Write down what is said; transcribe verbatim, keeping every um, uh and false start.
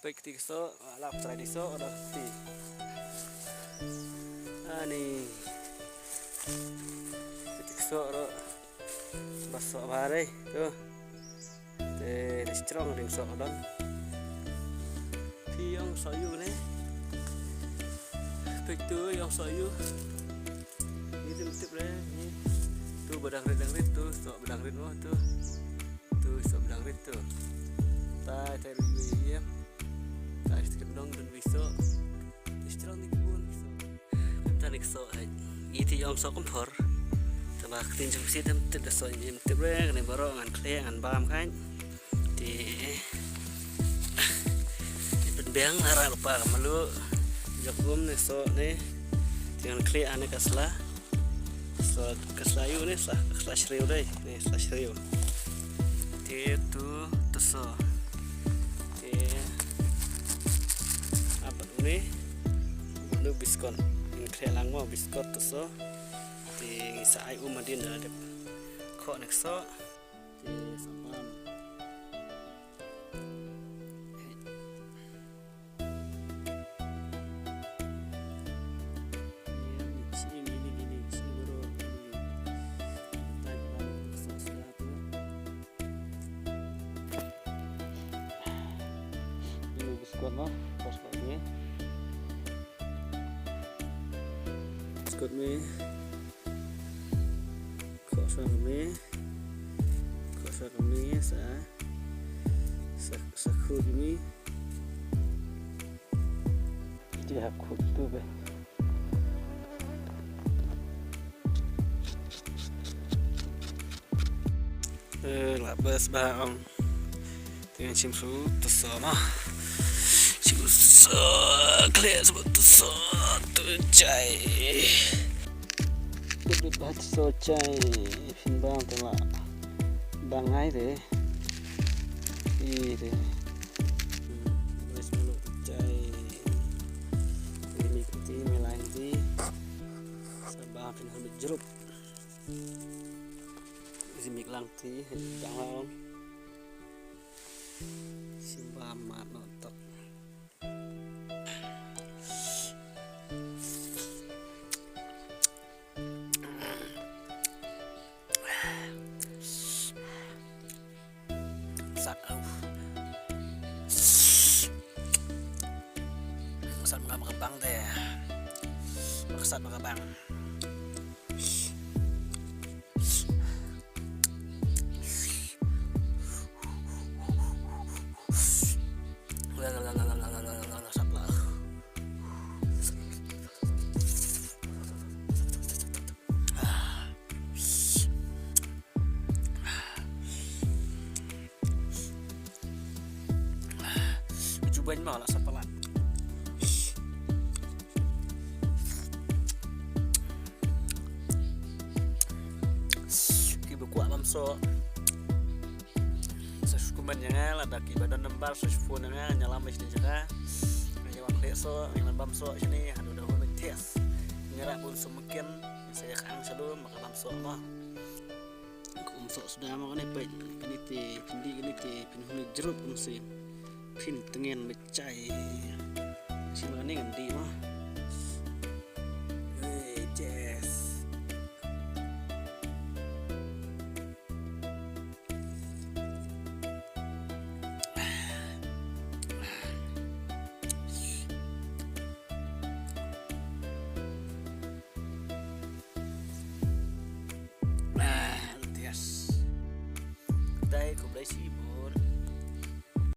Peit kti ksoh, lap trai di soh, dah kti. Ani. Kti ksoh ro. Ba soh ba re, tu. Te, te strong ding soh don. Phi ong soh ïu ne. Peit tu ong soh ïu. Ni tu tip re, ni. Tu ba dang rit, dang rit tu, soh ba dang rit mo tu. Tu soh ba dang rit tu. Tai, tai rit ïu ïu. Tai, stik dong dun wi soh. Te strong ni kibun wi soh. Tang ïa ki soh, eh, ïa ki ong soh kumphor. Te ba ktien jong phi te ym tip da soh, ym tip re, kane baroh ngan khleh, ngan bam khnang. Te, te pynbiang, ara rupa ka malu. Jok um ne soh ne. Te ngan khleh ane ka sla. Sla, ka sla ïu ne, sla, ka sla shriew dei. Ne, sla shriew. Te tu, tu soh. Te, abat une. Bun biskot. Ngan khleh lang mo biskot tu soh. Te ngi sa ai um hadien da dep khoh ne ksoh. Te sa bam. Biskot mo, biskot mo. Biskot mo. Khoh shuwa ka mih. Khoh shuwa ka mih sa. Sa, sa khut mih. Iti ha khut tu be. Eh, la bes ba ong. Te ngan shim shuh tu soh mo. Shim shuh, khleh shuh tu soh tu jai. Kut bit ba tu soh jai. Phin bam te la dang ai te. I te. Bes mo tu jai. Ini kuti melai ti. Sa ba phin hambit jerup. Zimik lang ti, dang lang. Simba mat no tok. Sat, au. Sat ma ka bang te. Sat ma ka bang. Jubain ma la sa palat. Kiba kwah bam soh sa shu comment ïa nga, lada kiba don number sa shu phone ïa nga, nga lam ba shane jaka. Nga ïa wan khleh soh, nga ïa wan bam soh shane, haduh da hun test. Nga rak bun sum mungkin, sa ïa ka ang shalom, ma ka bam soh ma. Kum soh suda ma kane peit, kane te, phin dih kane te, phin hun jrup kum sien. Phin tngen bechai. Sien ma kane ngan dih ma. Hey, yes. Ah, yes. Dai, khublei shibun.